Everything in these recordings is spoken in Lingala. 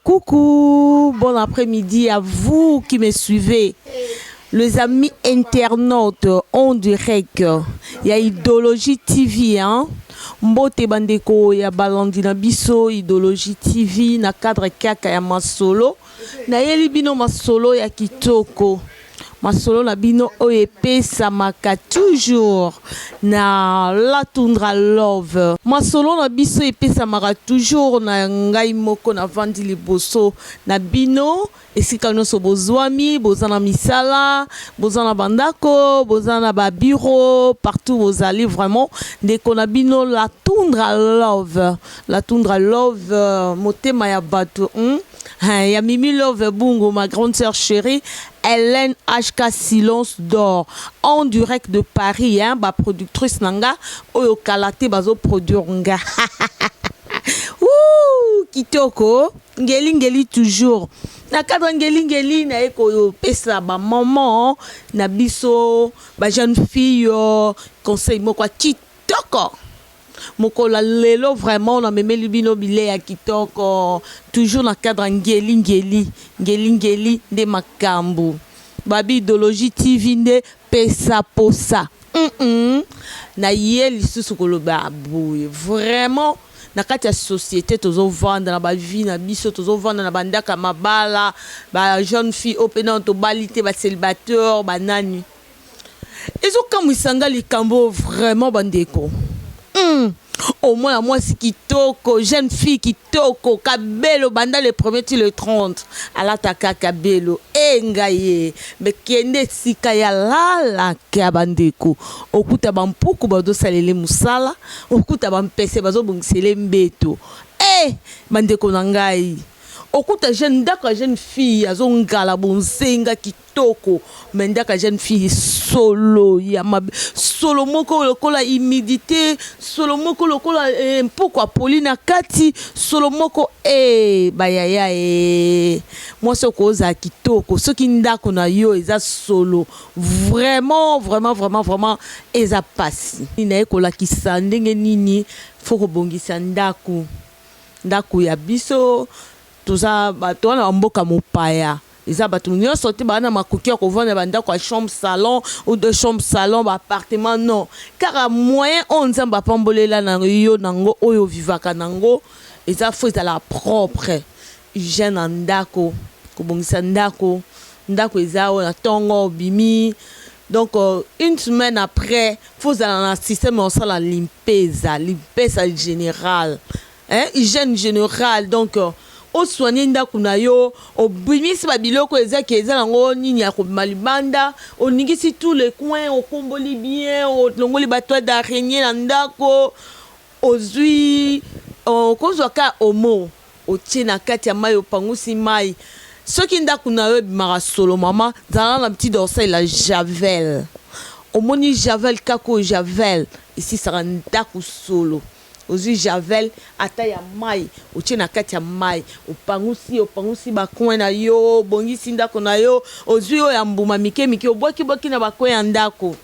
Coucou, bon après-midi à vous qui me suivez. Les amis internautes en direct. Il y a Idéologie TV, hein. Mbote bandeko ya balandi na biso Idéologie TV na cadre kaka ya masolo. Nayeli bino masolo ya kitoko. Masolo na bino oyo epesamaka toujours na La Toundra Love. Masolo na biso epesamaka toujours na ngai moko navandi liboso na bino esika nyonso bozwami, boza na misala, boza na bandako, boza na ba bureau, partout bozali vraiment ndeko na bino La Toundra Love. La Toundra Love, motema ya bato, Ya Mimi Love Bungo, ma grande sœur chérie, Hélène HK Silence d'Or, en direct de Paris, hein, ba productrice nanga, oyo kalate bazo produire nga. Ouh, kitoko, ngeli ngeli toujours. Na cadre ngeli ngeli na eko pesa ba maman na biso, ba jeune fille, conseil moko kitoko. Mokolo ya lelo vraiment namemeli bino bilei ya kitoko, toujours na cadre ngeli ngeli, ngeli ngeli nde makambo. Babi Idéologie TV nde pesa posa. Na ye lisusu koloba boye vraiment na kati ya société tozovanda na ba vie na biso, tozovanda na bandaka mabala, ba jeune fille oyo mpe nano tobali te, ba célibataire, banani. Ezokamwisa nga likambo vraiment bandeko. Omona mwasi kitoko, jeune fille kitoko, kabelo banda le premier ti le 30 alataka kabelo e ngai ye, me kende esika ya lalaka bandeko, okuta bampuku bazosalela mosala, okuta bampese bazobongisela mbeto. E bandeko na ngai, okuta jeune ndako ya jeune fille azongala bonzenga kitoko, me ndako ya jeune fille solo ya mabe, solo moko lokola humidité, solo moko lokola mpuku apoli na kati, solo moko e bayaya. E mwasi okozala kitoko, soki ndako na yo eza solo, vraiment vraiment vraiment vraiment eza pasi. Naye kolakisa ndenge nini faut kobongisa ndako, ndako ya biso. Toza bato wana bamboka mopaya, eza bato nyonso te baa na makoki ya kovanda bandako ya chambre salon ou deux chambre salon, ba appartement, non. Kaka moyen oyo Nzambe apambolela na yo nango, oyo ovivaka nango, eza faut ezala propre. Hygiène na ndako, kobongisa ndako. Ndako eza oyo na ntongo obimi, donc une semaine après faut ozala na système ya kosala limpeza, limpeza général, hein, hygiène générale. Donc osoigne ndako na yo, obimisi babiloko ezaki eza nango nini ya kobima libanda, oningisi tous les coins, okomboli bien, olongoli ba toile d'araignée na ndako, ozwi, okozwa ka Omo, otie na kati ya mai, opangusi mai. Soki ndako na yo ebimaka solo, mama, zala na petit dorsal ya javel. Omoni javel kaka oyo, javel esisaka ndako solo. Ozwi javel ata ya mai, otie na kati ya mai, opangusi, opangusi ba coin na yo, obongisi ndako na yo. Ozwi oyo ya mbuma mike mike, obwaki-bwaki na ba coin ya ndako,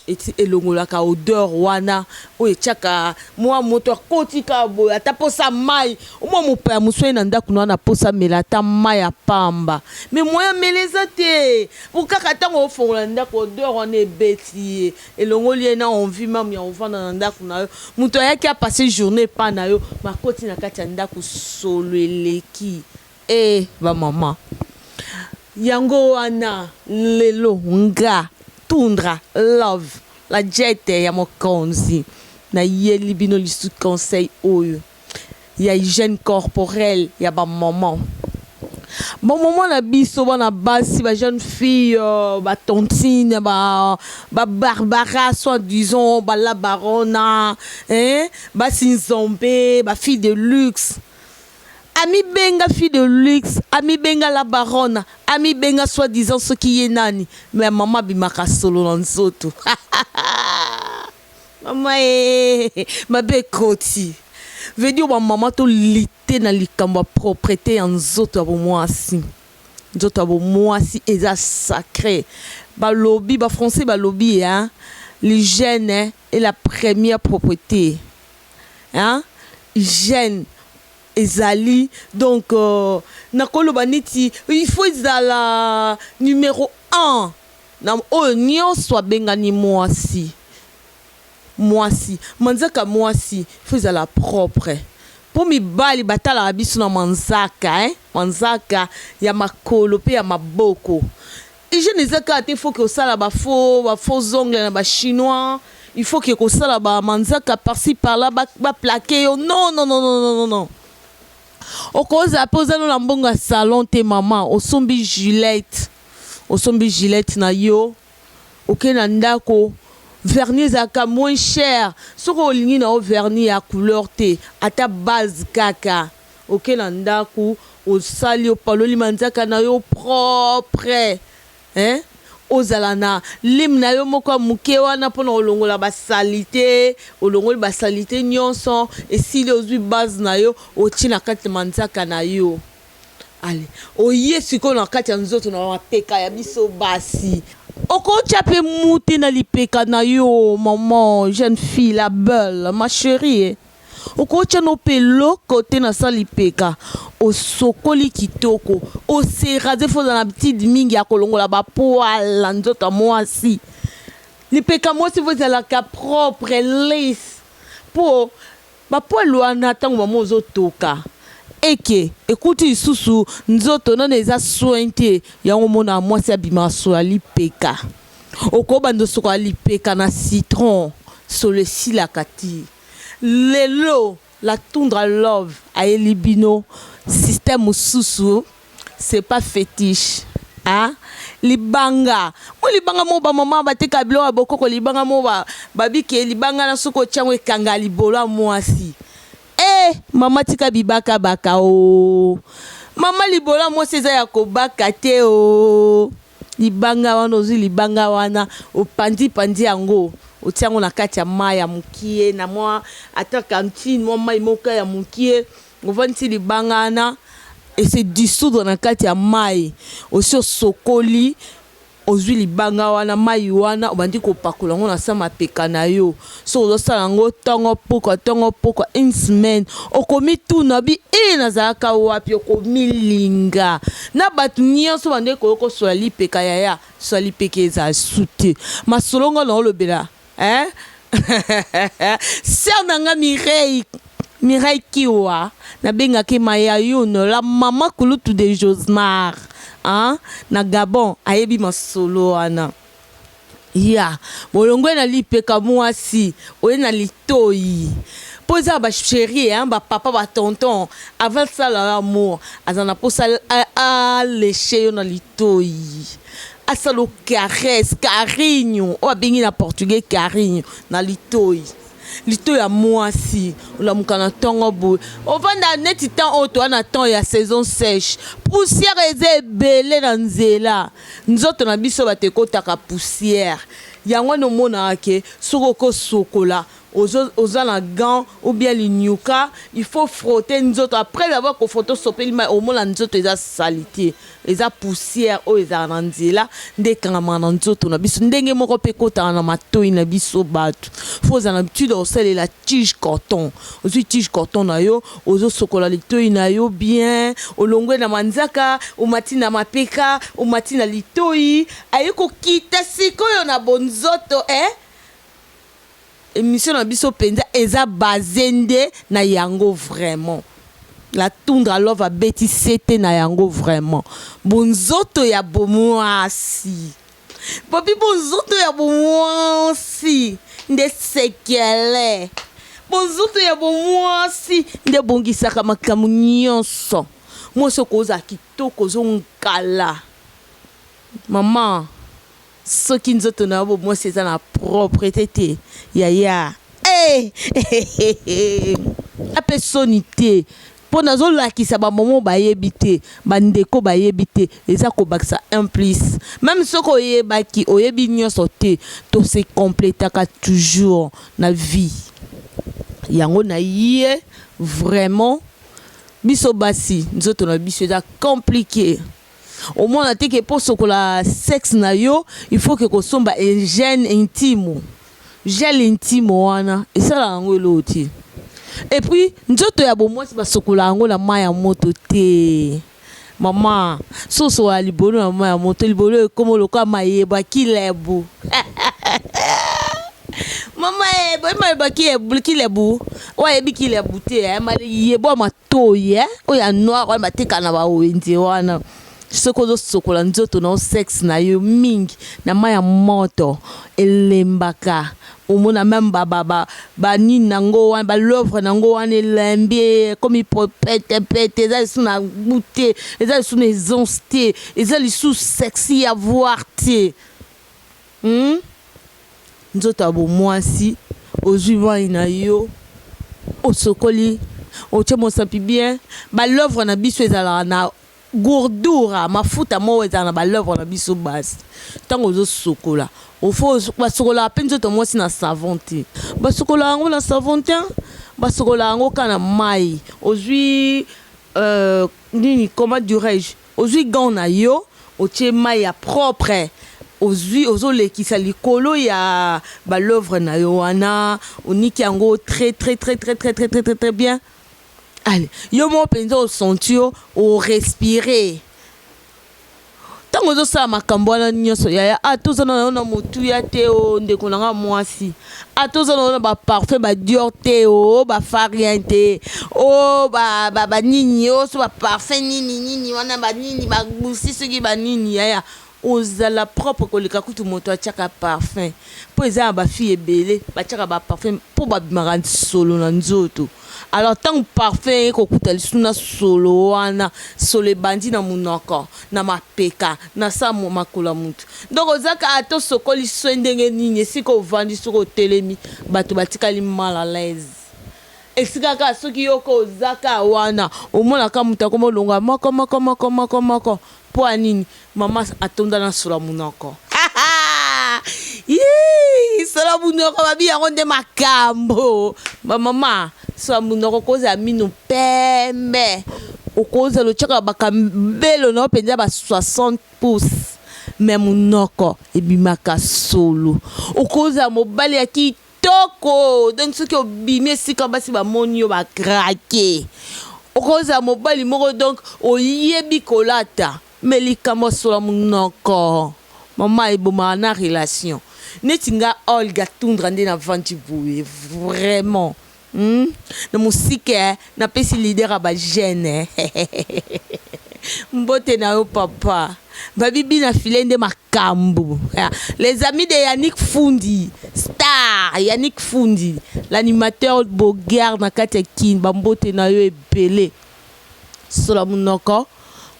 eti elongolaka odeur wana oyo etiaka mwa moto akoti kaka boye ata mposa mai. Omwa mopaya mosu ye na ndako na wana mposa mela ata mai ya pamba, mais moya mela eza te, po kaka ntango ofongola ndako, odeur wana ebeti ye, elongoli ye na envie même ya kovanda na ndako na yo. Moto ayaki apase journée epa na yo, makoti na kati ya ndako solo eleki. E bamama, yango wana lelo nga Tundra Love, la jete ya mokonzi, nayeli bino lisu conseil oyo ya hygiène corporelle ya bamama, bamama na biso, bana basi, ba jeune fille, ba tantine, ba Barbara, soit disons bala barona, hein? Basi nzombe, ba fille de luxe, amibenga fille de luxe, amibenga la baronne, amibenga soit disant soki ye nani, mais mama abimaka solo na nzoto. Mama e mabe ekoti, veut dire bamama tolite na likambo ya propreté ya nzoto ya bomwasi. Nzoto ya bomwasi eza sacré. Balobi ba Français, balobi, hein, l'hygiène est la première propreté, hein? Hygiène. Ezali donc nakoloba neti il faut ezala numero un na oyo nionso abengani muasi muasi manzaka muasi il faut ezala propre po mibali batalaka biso na manzaka hein manzaka ya makolo pe ya maboko hygiène eza kaka te faut que osala ba faux ba faux ongles na ba chinois il faut que kosala ba manzaka par ci par là ba ba plaquer yo non non non non non non okozala pe oza no na mbongo ya salon te maman osombi gilette osombi gilette na yo oke na ndako vernis ezalaka moins cher soki olingi na yo vernis ya couleur te ata base kaka Oke na ndaku osali opaloli manzaka na yo propre hein ozala na lime na yo moko ya muke wana pona kolongola ba salite olongoli ba salite nionso esili ozui base na yo otie na kati ya manzaka na yo allez oye sikoyo na kati ya nzoto na mapeka ya biso basi okotia pe mute na lipeka na yo maman jeune fille la belle ma cherie. Okotia no pe eloko te na sa lipeka osokoli kitoko o se raser faut ozala na habitude mingi ya kolongola ba poils na nzoto ya muasi lipeka muasi faut ezalaka propre lisse po ba poils wana tango mama ozo toka eke ekuti lisusu nzoto nanu eza soin te yango omonaka muasi abimaka solo ya lipeka okobanda osokola lipeka na citron solo esilaka ti Lelo la tundra love ayeli bino système mususu c'est pas fetiche hein libanga mwa libanga moko ba maman bateka biloko ya bokoko libanga moko ba babike libanga na soki otia yango ekanga libolo ya mwasi eh maman tika bibaka baka ooh maman libolo ya mwasi eza ya kobaka te ooh. Libanga wana ozui libanga wana opanzi panzi yango otie yango na kati ya mayi ya mukie na mwa ata cantine mwa mayi moko ya mukie ovandisi libanga wana e se dissoudre na kati ya mayi osi osokoli ozui libanga wana mayi wana obandi kopakola yango na se ya mapeka na yo Soki ozo sala yango tongo pokwa tongo pokwa une semaine okomituna obi eh nazalaka wapi okomilinga na batu nionso bandeki koyoka osola lipeka yaya sola lipeka ezala su te masolo nga naolobela eh sœur na nga Mireille Mireille Kiwa nabengaka ye Mayayoun la maman kulutu de Josmar hein na Gabon ayebi masolo wana. Ya bolongwe na lipeka muasi oye na litoyi po eza ba cherie hein ba papa ba tonton avant asala yo amour aza na posa a leche yo na litoyi asala yo caresse carinho oyo abengi na portugais carinho na litoyi litoyi ya muasi olamuka na tongo boye ovanda neti temps oyo toza na temps ya saison seche poussière eza ebele na nzela Nzoto na biso batu ekotaka poussière yango wana omonaka ke soki oko sokola ozo oza na gant ou bien linyuka il faut frotter nzoto après avoir ko frotter osopeli mayi omona nzoto eza salite eza poussière oyo ezalaka na nzela nde ekangamaka na nzoto na biso ndenge moko pe ekotaka na matoyi na biso batu faut ozala na habitude ya kosalela tige coton Ozui tige coton na yo, ozo sokola litoyi na yo bien, olongwe na manzaka, omati na mapeka, omati na litoyi, aye kokita sikoyo na bonzoto eh! Emission na biso penza eza base nde na yango vraiment. La tundra love abeti sete na yango vraiment. Bonzoto ya bomuasi. Papi bonzoto ya bomwasi nde sekele. Bonzoto ya bomwasi nde ebongisaka makambo nyonso. Mwasi okozala kitoko ozongala mama soki nzoto na yo bomwasi eza na proprete te yaya eh ape soni te Po nazo lakisa ba momo bayebi te, ba ndeko bayebi te, eza kobakisa un plus. Meme soki oyebaki, oyebi nionso te, to se completaka toujours na vie. Yango na ye vraiment biso basi nzoto na biso eza complique. Omona te ke po osokola sexe na yo il faut ke kosomba hygiène intime. Gel intime wana esalaka yango eloko te. Et puis nzoto ya bomwasi basokola yango na mai ya moto te. Mama, soso ya libolo na mai ya moto, libolo ekoma lokola mayebo ya kilebu. Mama, eh, boye mayebo ya kilebu, oyo ayebi kilebu te, eh, mayebo ya matoi, eh, oyo ya noir wana bateka na bawenze wana. Soki ozosokola nzoto na yo, sexe na yo mingi na mai ya moto, elembaka. Omona même banini nango wana, balèvre nango wana elembi, ekomi petepete, eza lisusu na goût te, eza lisusu na aisance te, eza lisusu sexy à voir te. Nzoto ya bomwasi, ozwi mai na yo, osokoli, otie mosapi bien. Balèvre na biso ezalaka na gourdura, mafuta moko ezala na balèvre na biso basi. Ntango ozosokola, ofo basokolaka mpe nzoto mwasi na savon te, basokola yango na savon te, basokola yango kaka na mai. Ozwi nini, comment dirais-je, ozwi gant na yo, otie mai ya propre, ozwi, ozolekisa likolo ya balèvre na yo wana, oniki yango très très très très très très très très très bien. Allez, yo moko mpenza osenti yo orespire ntango ozosala makambo wana nyonso. Yaya, ata oza na yo na motuya te, o ndeko na nga mwasi, ata oza na yo na baparfum baDior te, o bafarien te, o banini, o so baparfum nini nini wana, banini bagusi, soki banini, yaya, ozala propre koleka kutu moto atiaka parfum, mpo eza na bafille ebele batiaka baparfum mpo babimaka solo na nzoto. Alors ntango parfum ekokuta lisusu na solo wana, solo ebandi na monoko, na mapeka, na sa makolo ya motu. Donc ozaka, ata osokoli so ndenge nini, esika ovandi, soki otelemi, bato batikali mal à l'aise. Esika kaka soki yoko oza kaka wana, omonaka moto akoma olonga moko moko moko moko moko. Mpo ya nini? Mama atonda na solo ya monoko. Solo ya monoko, babi yango nde makambo. Bamama, solo ya monoko, kozala mino pembe, okozala otiaka bakambelo na yo mpenza ba 60 pouce, mais monoko ebimaka solo. Okozala mobali ya kitoko, donc soki obimi esika, basi bamoni yo, bacraquer. Okozala mobali moko, donc oyebi kolata, mais likambo asola monoko, mama, ebomaka na relation. Neti nga Olga Tundra nde navandi boye vraiment, Na mosika napesi leader ya bajeune mbote na yo, papa babibi na file nde makambo. Les amis de Yannick Fundi, star Yannick Fundi, l'animateur bogar na kati ya Kini, bambote na yo ebele. Sola monoko,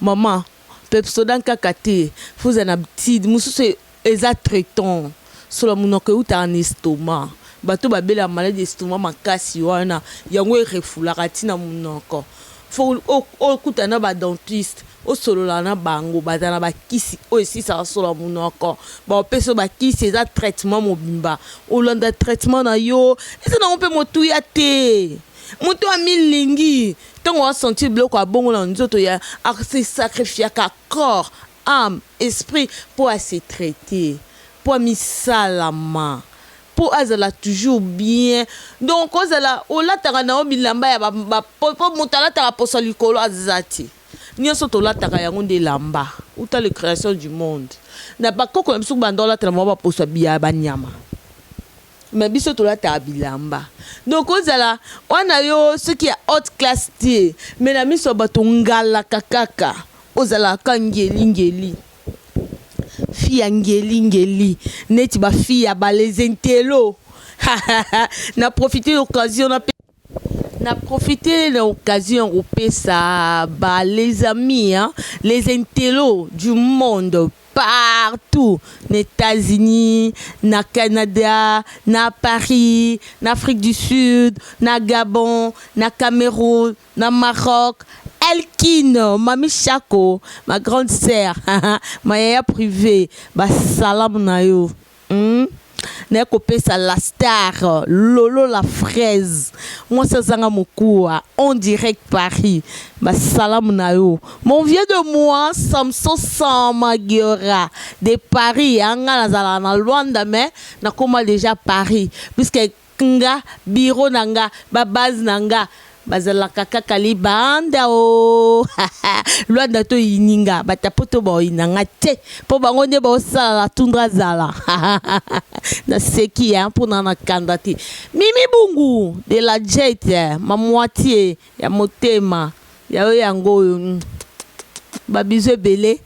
mama, Pepsodan kaka te, foza na btide mosusu eza traitant. Sola monoko eutaka na estomac. Bato babelaka maladie estomac makasi wana, yango erefulaka ntina monoko. Fo okuta na badentiste, osolola na bango, baza na bakisi oyo esisaka solo monoko. Baopesa bakisi, eza traitement mobimba, olanda traitement na yo, eza nango mpe motuya te. Moto amilingi, ntango asentir biloko ya bongo na nzoto ya ase sacrifiaka corps, âme, esprit mpo ase traiter, mpo amisalama, mpo azala toujours bien. Donc ozala olataka na yo bilamba ya po moto alataka poso likolo aza te. Nyonso tolataka yango nde elamba uta le création du monde. Na bakoko na biso banda olatela mwa baposo ya banyama, mais biso tolataka bilamba. Donc ozala wana yo soki ya haute classe te, mais na miso ya bato ngalaka kaka, ozalaka ngelingeli, fille ya ngelingeli, neti bafille ya balezentelo. Na profite l'occasion na profiter l'occasion kopesa ba les amis, hein, les intellos du monde partout, na États-Unis, na Canada, na Paris, na Afrique du Sud, na Gabon, na Cameroun, na Maroc. Elkin, Mami Chako, ma grande sœur, ma yaya privée, ba salam na yo. Naye kopesa la star Lolo la fraise, mwasi azanga mokuwa, en direct Paris, basalamu na yo. Mon vieux de moi, Samson Samagiora de Paris. Anga nazalaka na Lwanda, mais nakoma déjà Paris puisque Nga bureau na nga ba base na nga bazalaka kaka libanda ooh Luanda to yini nga bata poto bao yina nga te po bango nde bao sala la tundra zala na seki hein po na na kanda te Mimi Bungu de la jet ma moitie ya motema ya yo yango oyo ba bisous ebele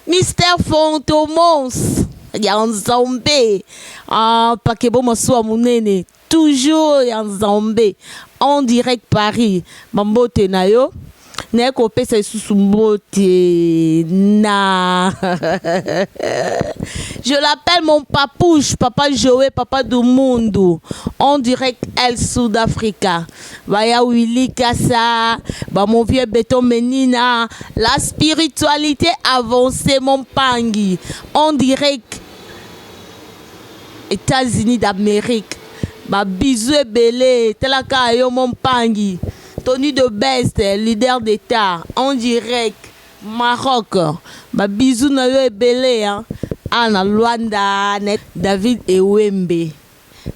Mister Fantomons ya Nzambe ah pakebo masuwa munene toujours ya Nzambe en direct Paris ba mbote na yo naye kopesa lisusu mbote na je l'appelle mon papouche papa Joe papa du mundu en direct El Sud Africa Ba ya Willy Kasa, ba mon vieux Beton Menina, la spiritualite avancee mon pangi en direct Etats-Unis d'Amerique. Ba bisous ebele, tala kaka yo mon pangi. Tony de Best, leader d'etat en direct Maroc. Ba bisous na yo ebele hein. Awa na Luanda, David Ewembe.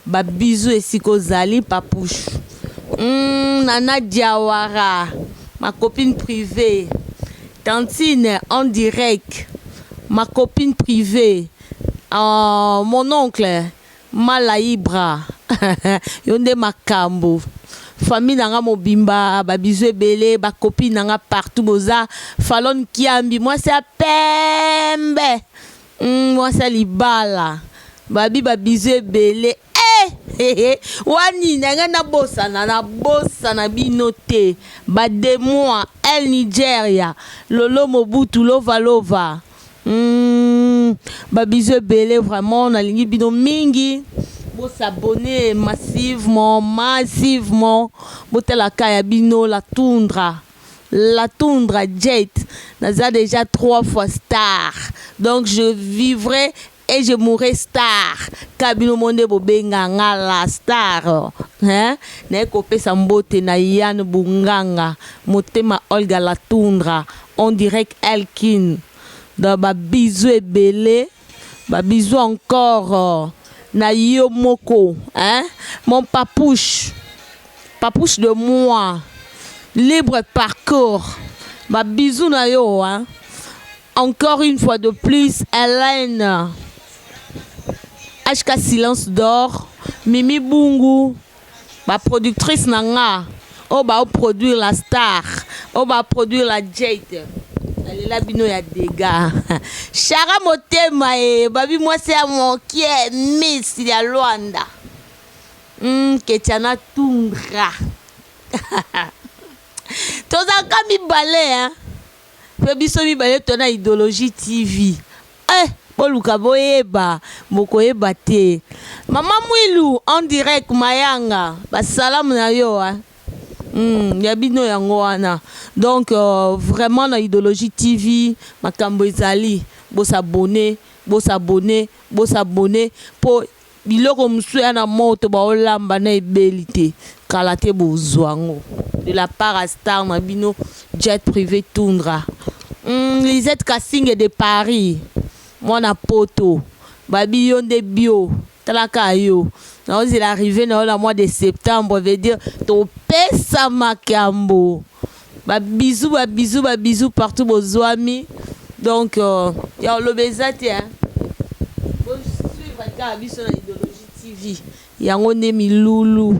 Ba bisous esika ozali papouche humm nana diawara ma copine privee tantine en direct ma copine privee ahh mon oncle mala ibra yo nde makambu famille na nga mobimba ba bisous ebele ba copine na nga partout boza falonne kiambi mwasi ya pembe Hum mwasi ya libala babi ba bisous ebele eh wani na ngai nabosana nabosana bino te ba de moi el Nigeria lolo mobutu lova lova hum ba bisous ebele vraiment nalingi bino mingi bo s'abonner massivement massivement botala ka ya bino la toundra. La Toundra Jet naza dejà 3 fois star donc je vivrai et je mourrai star ka bino moko nde bobenga nga la star hein naye kopesa mbote na Yann Bunganga motema Olga La Toundra on direct Elkin donc ba bisous ebele ba bisous encore na yo moko hein mon papouche Papouche de moi libre parcours ba bisous na yo hein encore une fois de plus Helène HK silence d'or Mimi Bungu ba productrice na nga oyo bao produire la star oyo ba produire la Jade nalela bino ya degat Shara motema e babi mwasi ya mokie miss ya Luanda Hum Ketiana Tundra tozalaka mibale hein pe biso mibale toza na idologie TV eh boluka boyeba bokoyeba te maman Muilu en direct mayanga ba salamu na yo hein hum ya bino yango wana donc vraiment na idologie TV makambo ezali bo s'abonner bo s'abonner bo s'abonner po Biloko mosusu ya na moto baolamba na ebeli te kala te bozua ngo de la part ya star na bino jet prive tundra hum Lisette kasinge de Paris mwana poto babi yo nde bio tala kaka yo naozela arrive na yo na mois de septembre veut dire topesa makambo ba bisous ba bisous ba bisous partout bozuami donc ya koloba eza te hein bo suivre kaka biso na idologie TV yango nde milulu.